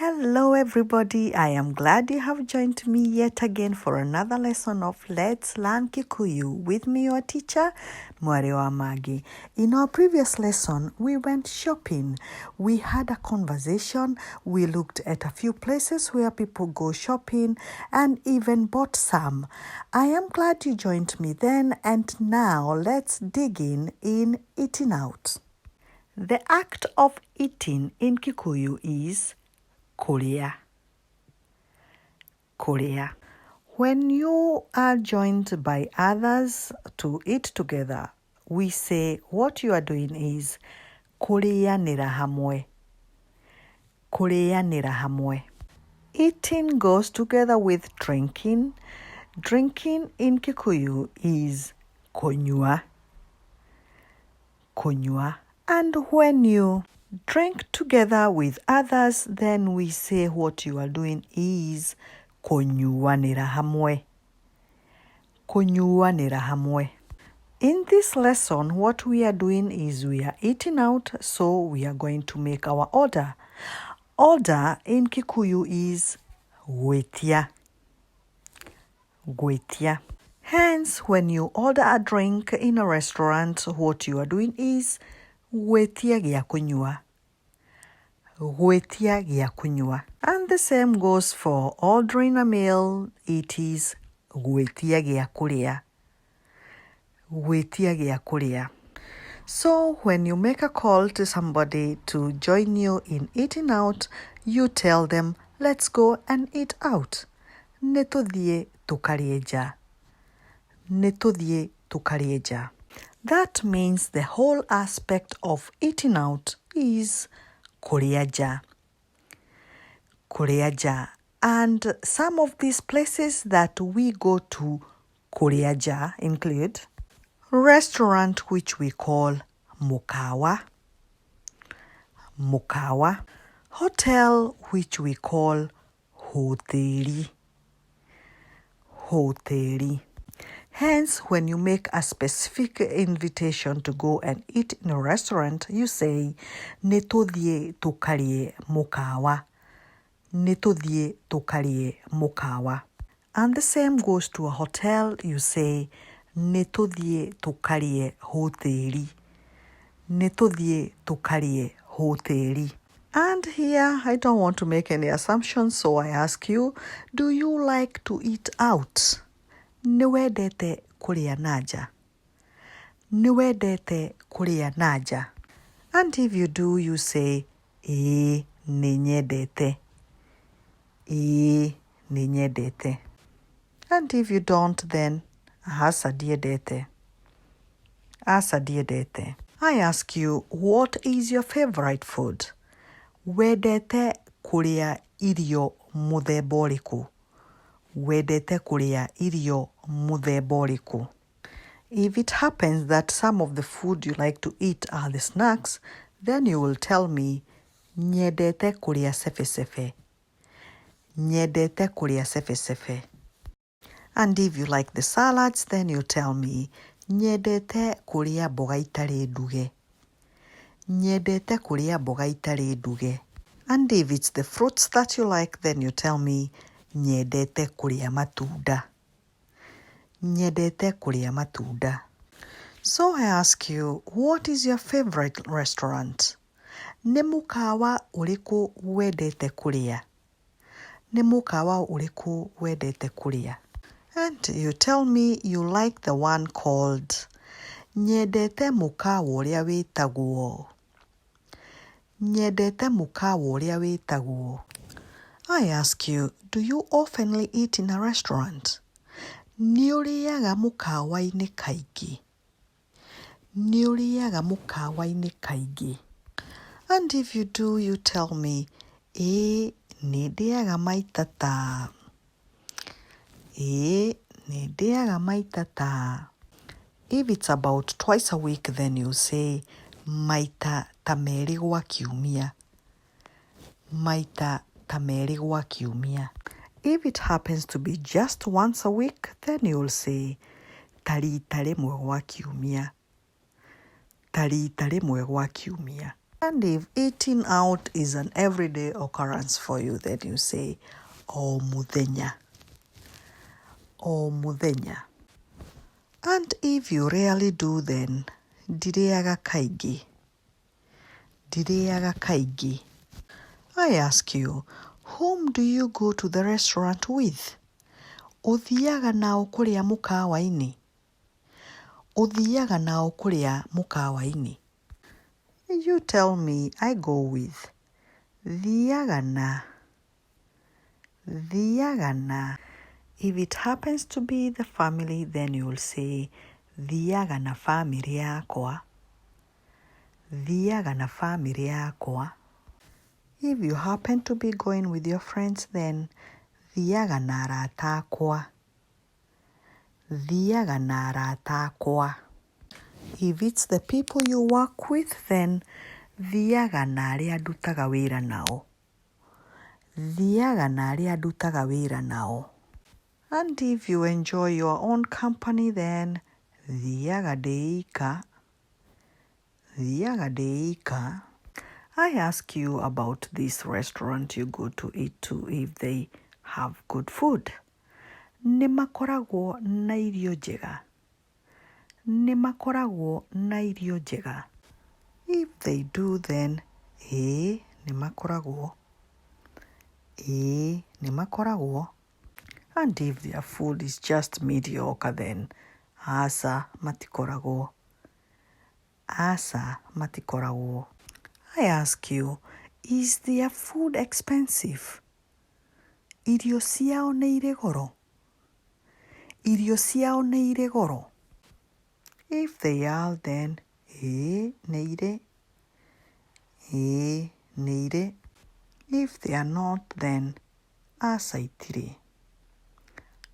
Hello, everybody. I am glad you have joined me yet again for another lesson of Let's Learn Kikuyu with me, your teacher, Mwarĩ wa Maggie. In our previous lesson, we went shopping. We had a conversation. We looked at a few places where people go shopping and even bought some. I am glad you joined me then, and now let's dig in eating out. The act of eating in Kikuyu is kũrĩa. Kũrĩa. When you are joined by others to eat together, we say what you are doing is kũrĩanĩra hamwe. Kũrĩanĩra hamwe. Eating goes together with drinking. Drinking in Kikuyu is kũnyua. Kũnyua. And when you drink together with others, then we say what you are doing is kũnyuanĩra hamwe. Kũnyuanĩra hamwe. In this lesson, what we are doing is we are eating out, so we are going to make our order. Order in Kikuyu is gwĩtia. Gwĩtia. Hence, when you order a drink in a restaurant, what you are doing is gwĩtia gĩa kũnyua. Gwĩtia gĩa kũnyua. And the same goes for ordering a meal, it is gwĩtia gĩa kũrĩa. Gwĩtia gĩa kũrĩa. So when you make a call to somebody to join you in eating out, you tell them, "Let's go and eat out." Nĩ tũthiĩ tũkarĩe nja. Nĩ tũthiĩ tũkarĩe nja. That means the whole aspect of eating out is kũrĩa nja. Kũrĩa nja. And some of these places that we go to kũrĩa nja include restaurant, which we call mũkawa, mũkawa, hotel, which we call hoteli, hoteli. Hence, when you make a specific invitation to go and eat in a restaurant, you say, "Nĩ tũthiĩ tũkarĩe mũkawa. Nĩ tũthiĩ tũkarĩe mũkawa." And the same goes to a hotel, you say, "Nĩ tũthiĩ tũkarĩe hoteli. Nĩ tũthiĩ tũkarĩe hoteli." And here, I don't want to make any assumptions, so I ask you, do you like to eat out? Nĩ wendete kũrĩa na nja? Nĩ wendete kũrĩa na nja? And if you do, you say, "Ĩĩ, nĩ nyendete. Ĩĩ, nĩ nyendete." And if you don't, then, "Aca, ndiendete. Aca, ndiendete." I ask you, what is your favorite food? Wendete kũrĩa irio mũthemba ũrĩkũ? Wendete kũrĩa irio mũthemba ũrĩkũ? If it happens that some of the food you like to eat are the snacks, then you will tell me, "Nyendete kũrĩa cebecebe. Nyendete kũrĩa cebecebe." And if you like the salads, then you tell me, "Nyendete kũrĩa mboga itarĩ nduge. Nyendete kũrĩa mboga itarĩ nduge." And if it's the fruits that you like, then you tell me, "Nyendete kũrĩa matunda. Nyendete kũrĩa matunda." So I ask you, what is your favorite restaurant? Nĩ mũkawa ũrĩkũ wendete kũrĩa? Nĩ mũkawa ũrĩkũ wendete kũrĩa? And you tell me you like the one called, "Nyendete mũkawa ũrĩa wĩtagwo. Nyendete mũkawa ũrĩa wĩtagwo." I ask you, do you oftenly eat in a restaurant? Nĩ ũrĩaga mũkawa-inĩ kaingĩ? Nĩ ũrĩaga mũkawa-inĩ kaingĩ? And if you do, you tell me, "Ĩĩ, nĩ ndĩaga maita ta. Ĩĩ, nĩ ndĩaga maita ta." If it's about twice a week, then you say, "Maita ta merĩ gwa kiumia. Maita ta merĩ gwa kiumia." If it happens to be just once a week, then you'll say, "Ta rita rĩmwe gwa kiumia. Ta rita rĩmwe gwa kiumia." And if eating out is an everyday occurrence for you, then you say o muthenya. O muthenya. And if you rarely do, then ndirĩaga kaingĩ. Ndirĩaga kaingĩ. I ask you, whom do you go to the restaurant with? Ũthiaga nao kũrĩa mũkawa-inĩ? Ũthiaga nao kũrĩa mũkawa-inĩ? You tell me, I go with. Thiaga na. Thiaga na. If it happens to be the family, then you'll say thiaga na famĩlĩ yakwa. Thiaga na famĩlĩ yakwa. If you happen to be going with your friends, then thiaga na arata akwa. Thiaga na arata akwa. If it's the people you work with, then thiaga na arĩa ndutaga wĩra nao. Thiaga na arĩa ndutaga wĩra nao. And if you enjoy your own company, then thiaga ndĩ ika. Thiaga ndĩ ika. I ask you about this restaurant you go to eat to if they have good food. Nĩ makoragwo na irio njega? Nĩ makoragwo na irio njega? If they do, then ĩĩ nĩ makoragwo. Ĩĩ nĩ makoragwo. And if their food is just mediocre, then aca matikoragwo. Aca matikoragwo. I ask you, is their food expensive? Irio ciao nĩ irĩ goro? Irio ciao nĩ irĩ goro? If they are, then ĩĩ nĩ irĩ. Ĩĩ nĩ irĩ. If they are not, then aca itirĩ.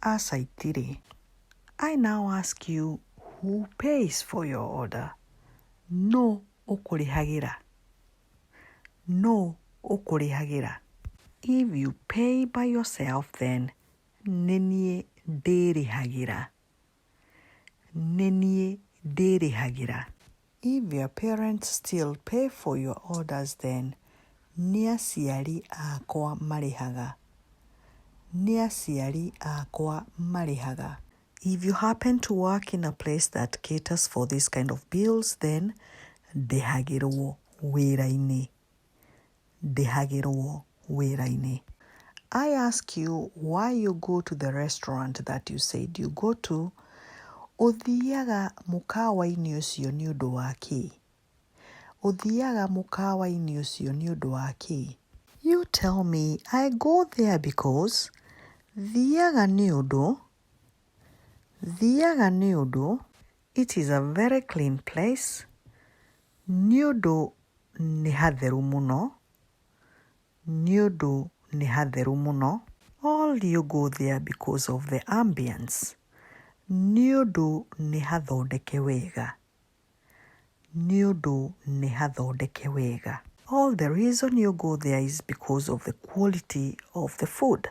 Aca itirĩ. I now ask you, who pays for your order? Nũ ũkũrĩhagĩra? Nũ ũkũrĩhagĩra? If you pay by yourself, then nĩ niĩ ndĩrĩhagĩra. Nĩ niĩ ndĩrĩhagĩra. If your parents still pay for your orders, then nĩ aciari akwa marĩhaga. Nĩ aciari akwa marĩhaga. If you happen to work in a place that caters for this kind of bills, then ndĩhagĩrwo wĩra-inĩ. Ndĩhagĩrwo wĩra-inĩ. I ask you why you go to the restaurant that you said you go to. Ũthiaga mũkawa-inĩ ũcio nĩ ũndũ wa kĩ? Ũthiaga mũkawa-inĩ ũcio nĩ ũndũ wa kĩ? You tell me, I go there because thiaga nĩ ũndũ, thiaga nĩ ũndũ, it is a very clean place, nĩ ũndũ nĩ hatheru mũno, nĩ ũndũ nĩ hatheru mũno. Or you go there because of the ambience, nĩ ũndũ nĩ hathondeke wega, nĩ ũndũ nĩ hathondeke wega. All the reason you go there is because of the quality of the food.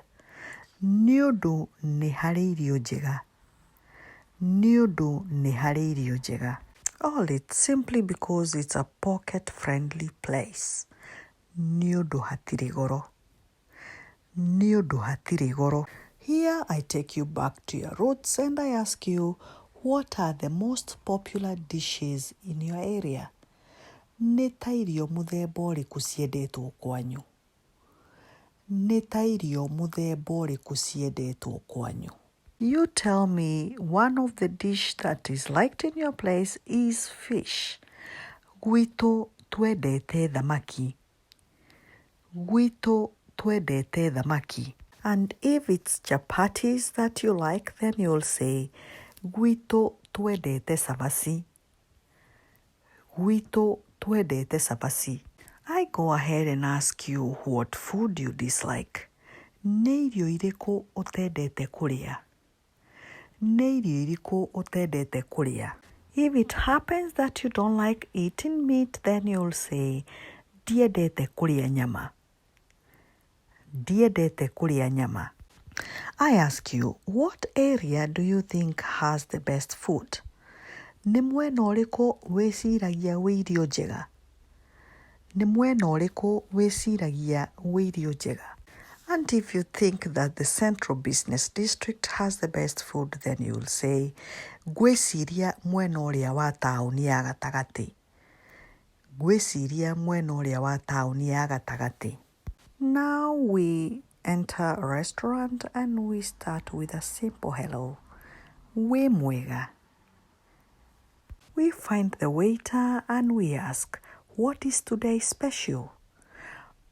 Nĩ ũndũ nĩ harĩ irio njega. Nĩ ũndũ nĩ harĩ irio njega. All it's simply because it's a pocket friendly place. Nĩ ũndũ hatirĩ goro. Nĩ ũndũ hatirĩ goro. Here I take you back to your roots and I ask you, what are the most popular dishes in your area? Nĩ ta irio mũthemba ũrĩkũ ciendetwo kwanyu? Nĩ ta irio mũthemba ũrĩkũ ciendetwo kwanyu? You tell me one of the dish that is liked in your place is fish. Gwitũ twendete thamaki. Gwitũ twendete thamaki. And if it's chapatis that you like, then you'll say gwitũ twendete cabaci. Gwitũ twendete cabaci. I go ahead and ask you what food you dislike. Nĩ irio irĩkũ ũtendete kũrĩa? Nĩ irio irĩkũ ũtendete kũrĩa? If it happens that you don't like eating meat, then you'll say ndiendete kũrĩa nyama. Ndiendete kũrĩa nyama. I ask you, what area do you think has the best food? Nĩ mwena ũrĩkũ wĩciragia wĩ irio njega? Nĩ mwena ũrĩkũ wĩciragia wĩ irio njega? And if you think that the Central Business District has the best food, then you'll say, ngwĩciria mwena ũrĩa wa taũni ya gatagatĩ. Ngwĩciria mwena ũrĩa wa taũni ya gatagatĩ. Now we enter a restaurant and we start with a simple hello. Wĩ mwega. We find the waiter and we ask, what is today's special?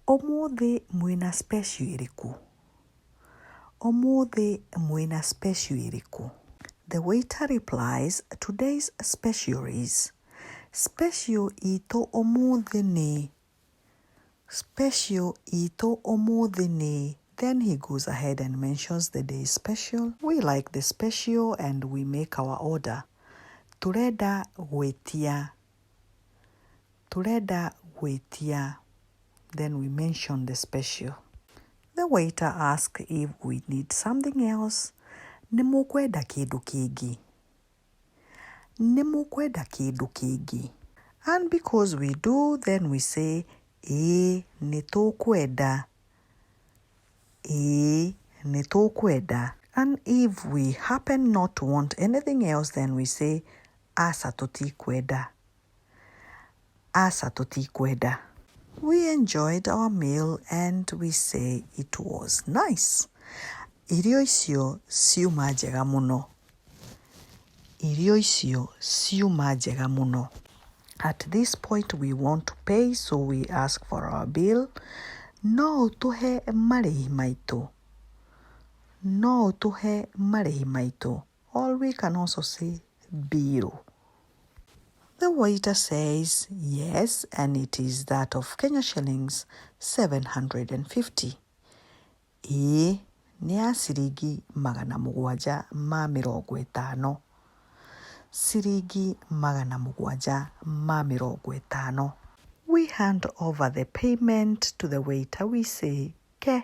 Ũmũthĩ mwĩna special ĩrĩkũ? Ũmũthĩ mwĩna special ĩrĩkũ? The waiter replies, today's special is. Special itũ ũmũthĩ nĩ. Special itũ ũmũthĩ nĩ. Then he goes ahead and mentions the day's special. We like the special and we make our order. Turenda gwĩtia. Turenda gwĩtia. Then we mention the special. The waiter asks if we need something else. Nĩ mũkwenda kĩndũ kĩngĩ? Nĩ mũkwenda kĩndũ kĩngĩ? And because we do, then we say, ĩĩ nĩ tũkwenda. Ĩĩ nĩ tũkwenda. And if we happen not to want anything else, then we say, aca tũtikwenda. Aca tũtikwenda. We enjoyed our meal and we say it was nice. Irio icio ciuma njega mũno. Irio icio ciuma njega mũno. At this point we want to pay, so we ask for our bill. No ũtũhe marĩhi maitũ? No ũtũhe marĩhi maitũ? Or we can also say bill. The waiter says yes, and it is that of Kenya shillings 750. Ĩĩ nĩ ya ciringi magana mũgwanja ma mĩrongo ĩtano. Ciringi magana mũgwanja ma mĩrongo ĩtano. We hand over the payment to the waiter. We say ke,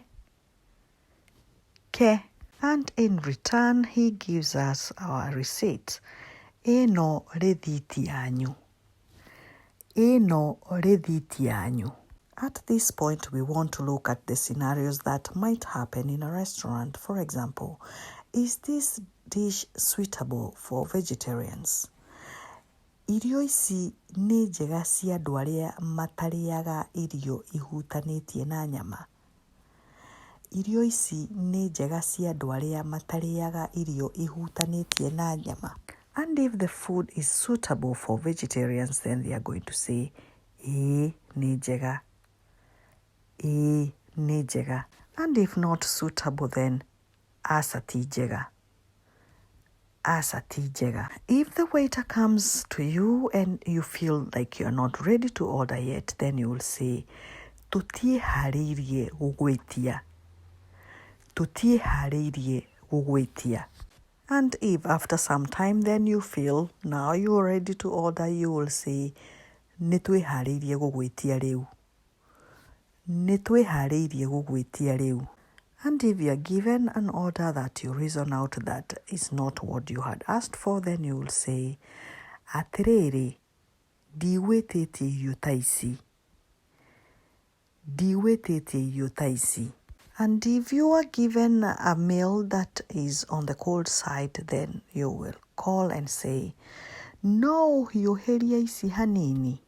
ke, and in return he gives us our receipt. Ĩno rĩthiti yanyu. Ĩno rĩthiti yanyu. At this point, we want to look at the scenarios that might happen in a restaurant. For example, is this dish suitable for vegetarians? Irio ici nĩ njega cia andũ arĩa matarĩaga irio ihutanĩtie na nyama? Irio ici nĩ njega cia andũ arĩa matarĩaga irio ihutanĩtie na nyama? And if the food is suitable for vegetarians, then they are going to say, ĩĩ nĩ njega. Ĩĩ nĩ njega. And if not suitable, then aca ti njega. Aca ti njega. If the waiter comes to you and you feel like you're not ready to order yet, then you will say, tũtiĩharĩirie gũgwĩtia. Tũtiĩharĩirie gũgwĩtia. And if after some time then you feel now you're ready to order, you will say, nĩtwĩharĩirie gũgwĩtia rĩu. Nĩtwĩharĩirie gũgwĩtia rĩu. And if you are given an order that you reason out that is not what you had asked for, then you will say, atĩrĩrĩ, ndigwĩtĩtie irio ta ici. Ndigwĩtĩtie irio ta ici. And if you are given a meal that is on the cold side, then you will call and say, no ũhiũhĩrie ici hanini.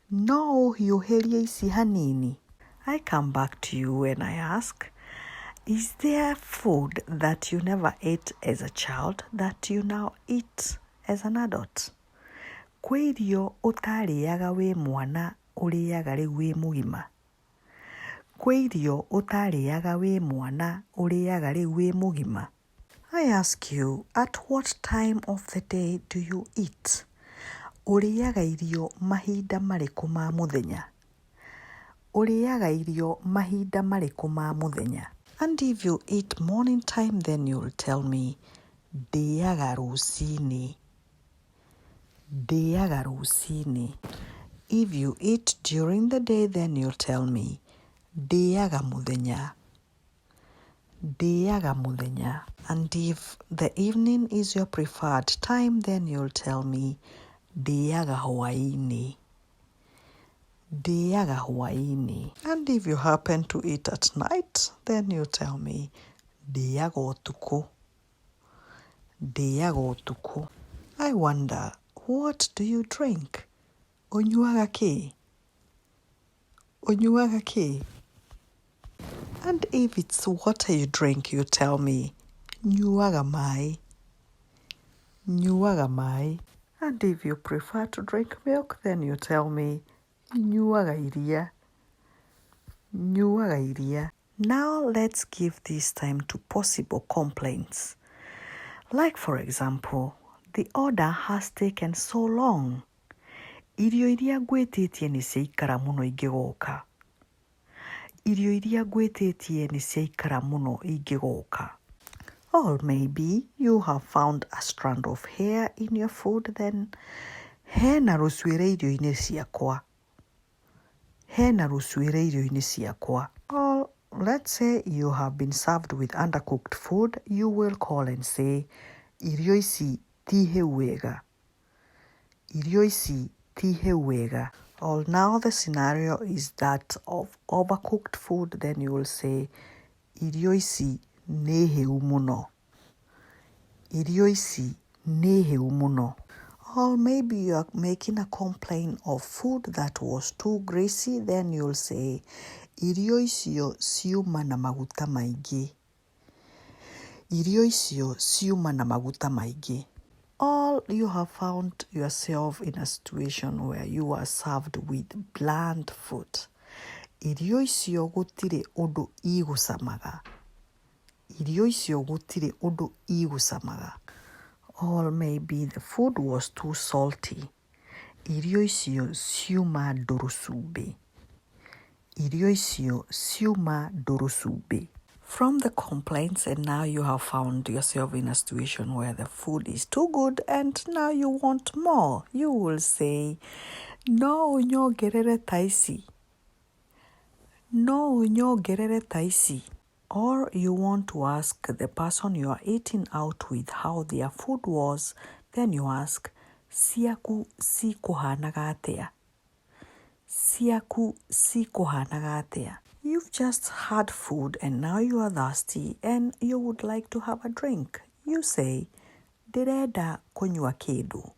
No ũhiũhĩrie ici hanini. I come back to you and I ask, is there food that you never ate as a child that you now eat as an adult? Kwĩ irio ũtarĩaga wĩ mwana ũrĩaga rĩu wĩ mũgima? Kwĩ irio ũtarĩaga wĩ mwana ũrĩaga rĩu wĩ mũgima? I ask you, at what time of the day do you eat? Ũrĩaga irio mahinda marĩkũ ma mũthenya? Ũrĩaga irio mahinda marĩkũ ma mũthenya? And if you eat morning time, then you'll tell me, ndĩaga rũcinĩ. Ndĩaga rũcinĩ. If you eat during the day, then you'll tell me, ndĩaga mũthenya. Ndĩaga mũthenya. And if the evening is your preferred time, then you'll tell me, ndĩaga hwaĩ-inĩ. Ndĩaga hwaĩ-inĩ. And if you happen to eat at night, then you tell me, ndĩaga ũtukũ. Ndĩaga ũtukũ. I wonder, what do you drink? Ũnyuaga kĩ? Ũnyuaga kĩ? And if it's water you drink, you tell me, nyuaga maĩ. Nyuaga maĩ. And if you prefer to drink milk, then you tell me, nyuaga iria. Nyuaga iria. Now let's give this time to possible complaints. Like for example, the order has taken so long. Irio iria ngwĩtĩtie nĩ ciaikara mũno ingĩgoka. Irio iria ngwĩtĩtie nĩ ciaikara mũno ingĩgoka. Or maybe you have found a strand of hair in your food, then hena rũcuĩrĩ irio-inĩ ciakwa. Hena rũcuĩrĩ irio-inĩ ciakwa. Or let's say you have been served with undercooked food, you will call and say, irio ici ti hĩu wega. Irio ici ti hĩu wega. Or now the scenario is that of overcooked food, then you will say, irio ici nĩ hĩu mũno. Irio ici nĩ hĩu mũno. Or maybe you are making a complaint of food that was too greasy, then you'll say, irio icio ciuma na maguta maingĩ. Irio icio ciuma na maguta maingĩ. Or you have found yourself in a situation where you are served with bland food. Irio icio gũtirĩ ũndũ igũcamaga. Irio icio gũtirĩ ũndũ igũcamaga. Or maybe the food was too salty. Irio icio ciuma ndũrũ cumbĩ. Irio icio ciuma ndũrũ cumbĩ. From the complaints, and now you have found yourself in a situation where the food is too good and now you want more. You will say, no ũnyongerere ta ici. No ũnyongerere ta ici. Or you want to ask the person you are eating out with how their food was, then you ask, ciaku cikũhanaga atĩa? Ciaku cikũhanaga atĩa? You've just had food and now you are thirsty and you would like to have a drink. You say, ndĩrenda kũnyua kĩndũ.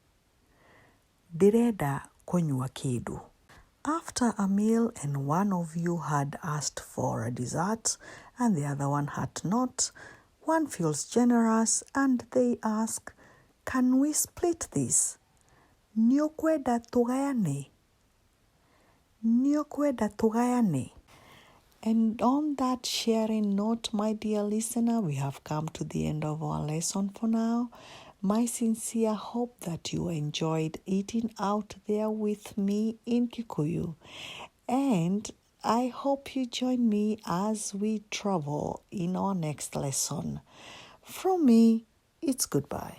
Ndĩrenda kũnyua kĩndũ. After a meal and one of you had asked for a dessert and the other one had not, one feels generous and they ask, can we split this? Nĩũkwenda tũgayane? Nĩũkwenda tũgayane? And on that sharing note, my dear listener, we have come to the end of our lesson for now. My sincere hope that you enjoyed eating out there with me in Kikuyu. And I hope you join me as we travel in our next lesson. From me, it's goodbye.